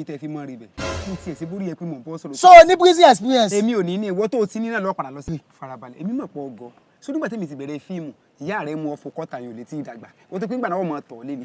yín tẹ́ fi mọ́ rí bẹ̀ kí n tiẹ̀ ṣe bórí ẹ pé mò ń bọ́ sọ̀rọ̀. So ní prison experience. Èmi ò ní ní ìwọ tó o ti ní náà lọ padà lọ sí. Farabalẹ̀, èmi mọ̀ pọ̀ ọgọ́ so nígbà tẹ́mi ti bẹ̀rẹ̀ fíìmù, ìyá rẹ̀ mú ọfọ kọ́ta yóò létí ìdàgbà o tó pín gbà náà wọ́n mọ̀ tọ̀ lé mi.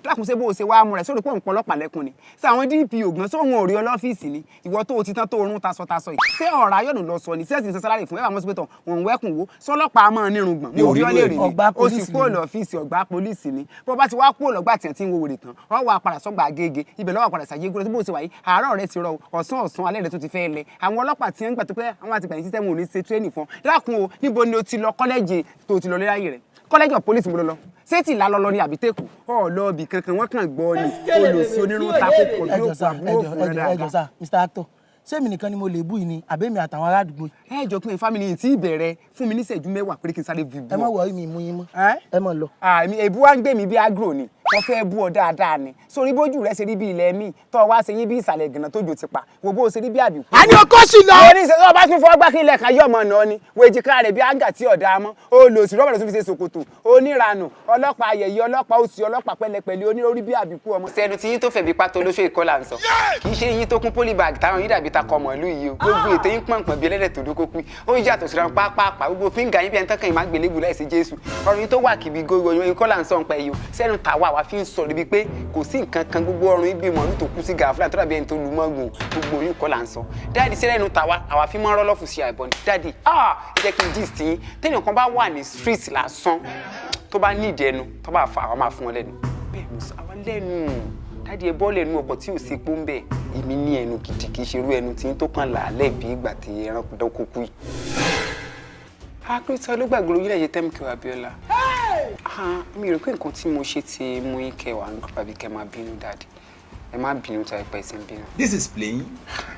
Lákùn ṣe bó o ṣe wá mú rẹ̀ sórí pọ̀ nǹkan ọlọ́pàá lẹ́kùn ni ṣé àwọn DPO gan sóhun ò rí ọ lọ́fíìsì ni? Ìwọ tó o ti tán tó orun tasọ tasọ yìí, ṣé ọ̀rọ̀ ayọ̀nù lọ sọ ni? Ṣé ẹ̀sìn sálárì fún ẹ̀ wà mọ́sípẹ́tọ̀ wọn wẹ́kùn wo sọlọ́pàá máa nírun gbọ̀n mo rí ọ lè rí ni o sì kúrò lọ́fíìsì ọ̀gbá pólíìsì ni. Bó bá ti wá kúrò lọ́gbà tí ń wo wèrè tán, ọ wà padà sọ́gbà Agége, ibẹ̀ lọ́wọ́ padà sàyégúrẹ́ tó bó ṣe wà yìí. Àárọ̀ rẹ ti rọ, ọ̀sán ọ̀sán alẹ́ rẹ tó ti fẹ́ lẹ. Àwọn ọlọ́pàá tí ń gbà tó pé àwọn àtìgbà yìí sísẹ́ wọn ò ní ṣe tírénì fún ọ. Dákun o, níbo ni o ti lọ kọ́lẹ́jì tó ti lọ léráyè rẹ̀? College of police mo lọ lọ ṣé tí ìlà lọ lọ ní àbí tẹ́kù ọ lọ ibì kankan? Wọ́n kàn gbọ́ ni olùsí onírun takò pọ̀ bí Ẹjọ òkú sá, àbúrò ẹjọ fún ẹjọ rẹ. Ẹjọ sá, Mr Actor, ṣé èmi nìkan ni mo lè bú yìí ni àbẹ́mi àtàwọn ará àdúgbò yìí? Ẹ jọ pé family yìí tí ìbẹ̀rẹ̀ fún mi ní ìṣẹ́jú 10 pé kí n sáré fi bú Ẹ má ọ. wọrí, mi mú yín mọ́. Ẹ́? Ẹ má lọ. Àmì èbú wa ń gbé mi bí agro ni. Wọ́n fẹ́ bú ọ dáadáa ni sórí bójú rẹ ṣe rí bí ilẹ̀ mi tó wá ṣe yín bí ìsàlẹ̀ gànà tó jò ti pa wo bó ṣe rí bí àbíkú. A ní o kó sí lọ. Àwọn oníṣẹ́ tó bá tún fọ́ gbá kí ilẹ̀ kan yọ̀ mọ̀ náà ni wo èjìká rẹ̀ bí áńgà tí ọ̀dà mọ́ olòṣì rọ́bà tó fi ṣe ṣòkòtò oníranù ọlọ́pàá ayẹyẹ ọlọ́pàá òsì ọlọ́pàá pẹ̀lẹ́pẹ̀lẹ́ oníorí bí àbíkú ọmọ. Sẹ́nu tí yín tó fẹ̀bi pátó lóṣù ìkọlà ń sọ kì í ṣe yín tó kún polybag táwọn yín dàbí takọ mọ̀lú yìí o. Gbogbo ètò yín pọ̀npọ̀n bí ẹlẹ́dẹ̀ tó dókó kú ó yàtọ̀ síra pápápá. Gbogbo fíńgà yín bí ẹni tán kàn yín má gbélébù láìsí Jésù. Ọrùn yín tó wà kìbí gógó yín kọ́là ń sọ ń pẹ́ yìí o. Sẹ́nu tàwa àwa fi ń sọ níbi pé kò sí nǹkan kan. Gbogbo ọrùn yín bí mọ̀lú tó kú sí gàfúrà tó dàbí ẹni tó lu mọ́gùn. Gbogbo yín kọ́là ń sọ, daddy. Sẹ́nu tàwa àwa fi mọ́ rọ́lọ́fù sí àìbọ̀ ni, daddy. Ah, ẹ jẹ́ kí n gist yín. Tẹ́nìkan kan bá wà ní street lásán tó bá ní ìdí ẹnu tó bá fa, àwa máa fún wọn lẹ́nu. Bẹ́ẹ̀ mo sọ, àwa lẹ́nu, daddy. Ẹ bọ́ lẹ́nu ọkọ̀ tí ò sí pọ́ ń bẹ̀. Èmi ní ẹnu gidi, kì í ṣerú ẹnu tí ń tó kàn làálẹ̀ bí ìgbà tí ẹranko dán kókó yìí. Akérèsọ ló gbàgbọ́ orílẹ̀ èdè tẹ́mùkẹ́ Abíọ́lá. Ah, mi rò pé nǹkan tí mo ṣe ti mú yín kẹwàá ń gbọ́ àbí kẹ máa bínú. Daddy, ẹ má bínú tá ẹ pẹ́ sí ń bínú. This is playing.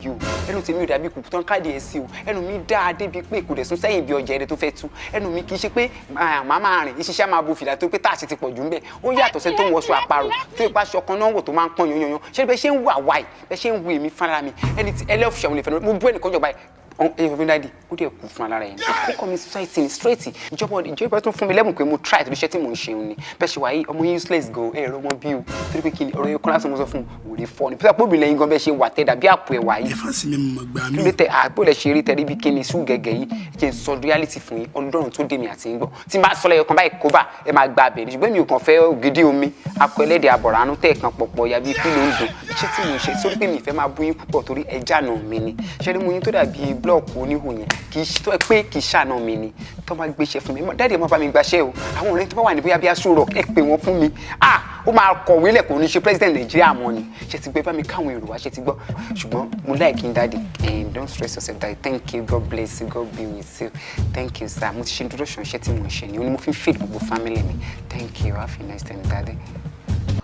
Yóò ẹnu tèmi ò dàbí kùkù tán káàdì ẹ̀ sí o. Ẹnu mi dáa débi pé kò dẹ̀ sún sẹ́yìn bí ọjà ẹ̀rẹ́ tó fẹ́ tú. Ẹnu mi kì í ṣe pé màá máa rìn ìṣiṣẹ́ máa bo fìlà tó pé táàṣì ti pọ̀ jù ń bẹ̀. Ó yàtọ̀ sẹ́ni tó ń wọṣọ àparò tó ipa aṣọ kan náà wò tó máa ń pọ́n yanyanyan. Ṣé bẹ́ẹ̀ ṣe ń wà wáì bẹ́ẹ̀ ṣe ń wu èmi fúnra mi, ẹni tí ẹlẹ́fṣẹ̀ òun lè fẹ́ mo bú ẹnìkan jọba ẹ fún mi, daddy, ó dẹ̀ kú fún alára yẹn, ó kọ́ mi society ni straight. Ìjọba tún fún mi lẹ́bùn pé mo try torí iṣẹ́ tí mò ń ṣe ni. Bẹ́ẹ̀ ṣe wà yìí, ọmọ yín useless gan. Ẹ ẹ̀rọ ọmọ bí o torí pé kí ni ọ̀rọ̀ yẹn kọ́ lásán mo sọ fún un wòlé fọ́ ni pípa pọ́bìnrin lẹ́yìn gan bẹ́ẹ̀ ṣe wà tẹ́ dàbí àpò ẹ̀wà yìí. Ẹ̀fà sí mi mọ̀ gbà Kí mí. ló tẹ àpò lẹ ṣe rí tẹ níbi kí ni sùn gẹ́gẹ́ yìí? Ẹ jẹ́ n sọ reality fún yín. Ọlọ́run tó dé mi àti yín gbọ́ tí n bá sọ lẹ́yọ̀ kan báyìí kó bá ẹ máa gba abẹ ní, ṣùgbọ́n mi ò kàn fẹ́ ògidì omi akọ ẹlẹ́dẹ̀ àbọ̀ránú tẹ̀ kan pọ̀pọ̀ ya bíi pílò ń dùn. Iṣẹ́ tí mo ń ṣe sórí pé mi ìfẹ́ máa bú yín púpọ̀ torí ẹja náà mi ni. Ṣé ni mo yín tó dàbí blọọkù oníhò yẹn kì í ṣe tó ẹ pé kì í ṣàna mi ni tó bá gbéṣẹ́ fún mi. Daddy, ẹ má bá mi gbaṣẹ́ o. Àwọn ọ̀rẹ́ tó bá wà ní bóyá bí aṣọ rọ̀, ẹ pè wọ́n fún mi. Ah, ó máa kọ̀wé lẹ̀, kò ní ṣe president Nàìjíríà mọ́ ni. Ṣe ti gbé bá mi káwọn èrò wá? Ṣe ti gbọ́? Ṣùgbọ́n mo like yín, daddy, and don't stress yourself, daddy. Thank you, God bless you, God be with you. Thank you, sir. Mo ti ṣe introduction. Iṣẹ́ tí mo ń ṣe ni ó ní mo fi ń feed gbogbo family mi. Thank you, have a nice time, daddy.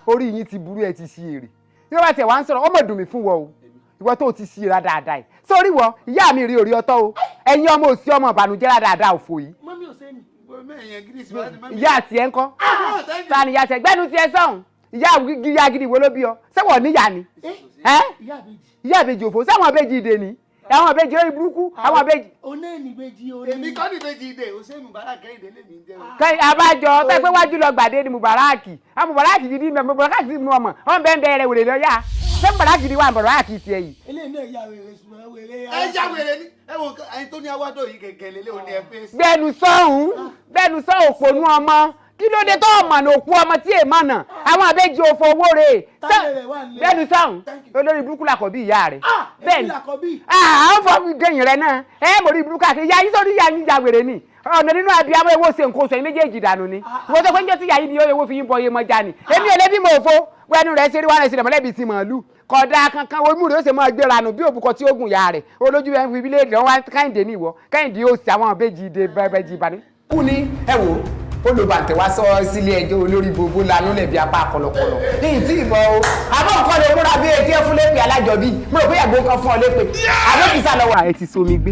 Orí yín ti burú, ẹ ti ṣí èrè. Bí wọ́n bá tiẹ̀ wá ń sọ̀rọ̀, ọmọ dùn mí fún wọ o. Ìwọ tó ti ṣí ra dáadáa yìí sórí wọ ìyá mi rí orí ọtọ o. Ẹ̀yin ọmọ òsì, ọmọ ìbànújẹ́ dáadáa òfò yìí. Mọ́mí ò sẹ́ni. Ìyá àti ẹ̀ ń kọ́ ta ni ìyá tẹ gbẹ́nu tiẹ̀ sọ̀hún? Ìyá ìyá gidi wo ló bí ọ? Sẹ́wọ̀n níyà ni ẹ́? Ìyá àbèjì. Ìyá ìbejì òfò sẹ́wọ̀n ìbejì ìdè ni àwọn ìbejì orí burúkú, àwọn ìbejì. Oné ìbejì oní. Èmi kọ́ ní ìbejì ìdè, Hussein Mubarak Kẹ́hìndé lèmi ń jẹ́ o. Kẹ́yìn abájọ tẹ́ pé wájú lọ gbàdé ni Mubaraki. Àwọn Mubaraki gidi mẹ Mubaraki ti mú ọmọ wọn bẹ́ẹ̀ bẹ́ẹ̀ rẹ wèrè lọ́yà. Ṣé Mubaraki gidi wà Mubaraki tiẹ̀ yìí? Eléyìí náà ya wèrè, ṣùgbọ́n wèrè. Ẹ já wèrè ni ẹ wò ẹni tó ní awádọ̀ yìí gẹ́gẹ́ lélẹ́ òní ẹ fèsì. Gbẹnu sọ̀hún, gbẹnu sọ, òpònú ọmọ. Kí ló dé tó ọmọ ní òkú ọmọ tí èèmọ̀ náà? Àwọn àbẹ́jì òfò owó rè. Táyé rẹ̀ wà nílé. Gbẹnu sọ̀hún. Thank you. Olórí burúkú làkọ̀ bí ìyá rẹ̀. Ah, Bẹ́ẹ̀ èmi ni. làkọ́bí. À ń fọ gẹ̀yìn rẹ̀ náà ẹ mọ̀ orí burúkú àti ìyá yín sórí ìyá yín ya wèrè ni. Ọ̀nà nínú abiyamọ ewo ṣe nǹkan oṣù ẹ̀yìn méjèèjì dànù ni. Wọ́n tó pé ń jẹ́ tí ìyá yín ni owó fi yín bọ iye mọ́jà ni. Èmi ò lè bímọ òfo. Wẹnu rẹ̀ ṣe rí wàhálà ìṣẹ̀lẹ̀ mọ̀lẹ́bí ti màálù kódà kankan. Omi rẹ̀ ó ṣe máa gbéra nù bí òbúkọ tí ó gùn ya rẹ̀ olójú ẹ̀ ń fi bíléèdì wọn wá. Kẹ́hìndé ní ìwọ Kẹ́hìndé ó sì àwọn ìbejì ìdè bẹ́ẹ̀bẹ́jì ìbàdí. Kú ni ẹ wò ó ló bàǹtẹ̀ wá sọ sílé ẹjọ́. Olórí gbogbo lanú lẹ̀ bí apá kọlọkọlọ ní ìtì ìbọn o. Àbọ̀ nǹkan lè múra bí etí ẹ fún lépè alájọbí. Mo rò pé àgbo kan fún ọ lépè àbókìsà lọ́wọ́. Ẹ ti somi gbé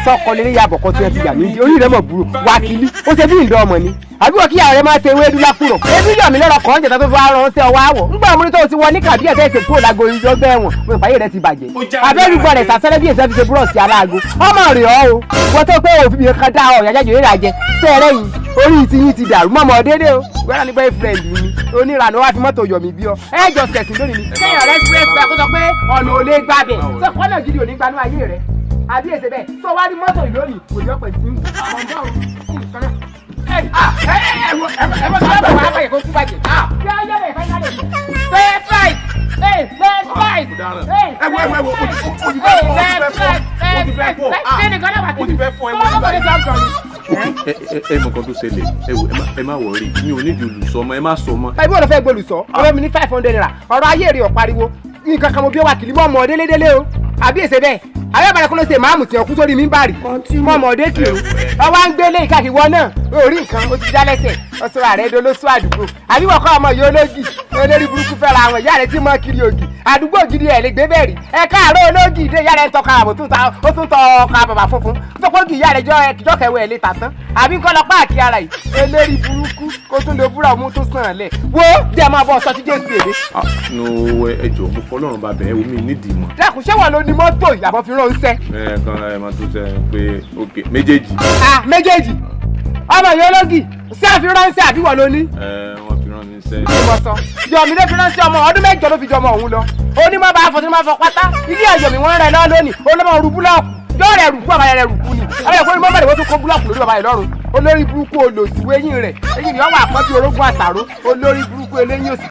sọkọ lé yàbọ̀ kan tí ẹ ti yà mí orí rẹ mọ̀ burú wákìlì ó ṣe bí ìdán ọmọ ni àbí wọ́n kíyàwó rẹ máa ṣe ewédú lákùrọ̀. Ebi yọ̀ mí lọ́rọ̀ kàn jẹ̀ta tó fi wá rán sí ọwọ́ àwọ̀ ńgbà mo ní tó ti wọ ní kàbí ẹ̀ tẹ́sí kúrò lágbo ìjọgbẹ́ ẹ̀wọ̀n. Mo ìpàyè rẹ ti bàjẹ́ abẹ́rùgbọ́ rẹ̀ sàṣẹ́lẹ̀ bí èsì fi ṣe búrọ̀sì aláàgó ọmọ rẹ̀ ọ́ o. Wọ́n tó pé òfin mi kan dá ọ yàjájò rẹ̀ jẹ sẹ́ẹ̀rẹ́ yìí, orí ti yín ti dàrú mọ́mọ́ dédé o. Wẹ́rẹ́ ní boyfriend mi oníranú wá fi mọ́tò yọ̀ mí bí ọ ẹ jọ sẹ̀sìn lónìí ni kéèyàn rẹ express bá kó sọ pé Ọ̀nà ò lè gbàbẹ̀ sọ kọ́nà gidi ò ní gbanú ayé rẹ àbí èsè bẹ́ẹ̀ sọ wá ní mọ́tò ìlónìí kò yọ pẹ̀lú nǹkan náà. Ẹ ẹ ẹ wo ẹ ẹ mọ sọ wà á bàjẹ́ kó kú bàjẹ́. Yá yá bẹ̀ fẹ́ yálẹ̀. Left right hey left right hey Ẹ wo, ẹ wo, ẹ wo, o ti fẹ́ fọ́, o ti fẹ́ fọ́, o ti fẹ́ fọ́, ah, Kí ni kan náà wà o ti fẹ́ fọ́, ẹ wo Ọmọ nígbà ní sọ́ọ̀kan ni. Ẹ ẹ ẹ mọ nǹkan tó ṣẹlẹ̀. Ẹ wò, ẹ má worry, mi ò nídìí olùsọ mọ́, ẹ má sọ mọ́. Ẹbí wọn lọ fẹ́ gbólùsọ ọ̀rẹ́ mi ní ₦500. Ọ̀rọ̀ ayé rẹ̀ ọ̀pariwo nǹkan kan mo bí ó wà kìlí mọ́ ọmọdé lédélé o àbí èsè bẹ́ẹ̀ àbí àbàlẹ̀ kó ló ṣe máàmù tí ọkú sórí mímbàrì mọ́ ọmọdé kì í ọwọ́ à ń gbélé ìkàkì wọ náà orí nǹkan ó ti já lẹ́sẹ̀ ọ̀sọ̀rọ̀ ààrẹ dolóṣù àdúgbò àbí wọ́n kọ́ ọmọ yìí ológì olórí burúkú fẹ́ra àwọn ìyá rẹ̀ tí mọ́ kiri ògì àdúgbò gidi ẹ̀ lè gbé bẹ́ẹ̀ rí. Ẹ káàárọ̀ ológì dé, ìyá rẹ̀ ń tọka àbò ó tún tọ ọkà bàbà funfun tó kó gì ìyá rẹ̀ jọ kẹwẹ́ ẹ̀ lè tà tán àbí kọ́ lọ páàkì ara yìí olórí burúkú kó tún lo búra ọmú tó sàn án lẹ̀ wo jẹ́ máa bọ́ sọ tí Jésù èdè. Ah, no, ẹ jọ̀ọ́, mo fọlọ́run bá bẹ̀ ẹ́ wo, mi nídìí mọ́. Dákun, ṣé wọ́n ló ní mọ́tò ìyàbọ̀ fi ránṣẹ́? Ẹ kan ẹ máa tó sẹ pé ok, méjèèjì. Ah, méjèèjì ọmọ yìí ológì ṣé àfi ránṣẹ́ àbí wọ́n ló ní? Ẹ wọ́n fi rán mi sẹ́. Kí mo sọ yọ̀mí ló fi ránṣẹ́, ọmọ ọdún 8 ló fi jọmọ òun lọ onímọ̀ bá fọ tí wọ́n fọ pátá ilé ẹ̀yọ̀mí wọ́n rẹ̀ lọ́ lónìí olómọ ru búlọ́ọ̀kù yóò rẹ̀ rùkú bàbá rẹ̀ rùkú ni àwọn ẹ̀kọ́ ni mọ́mọ́dé wọ́n tún kó búlọ́ọ̀kù lórí bàbá rẹ̀ lọ́rùn. Olórí burúkú olòṣìwé eyín rẹ̀ eyín rẹ̀ wọ́n wà pọ́n bí orógún àtàró olórí burúkú eléyìn òsì.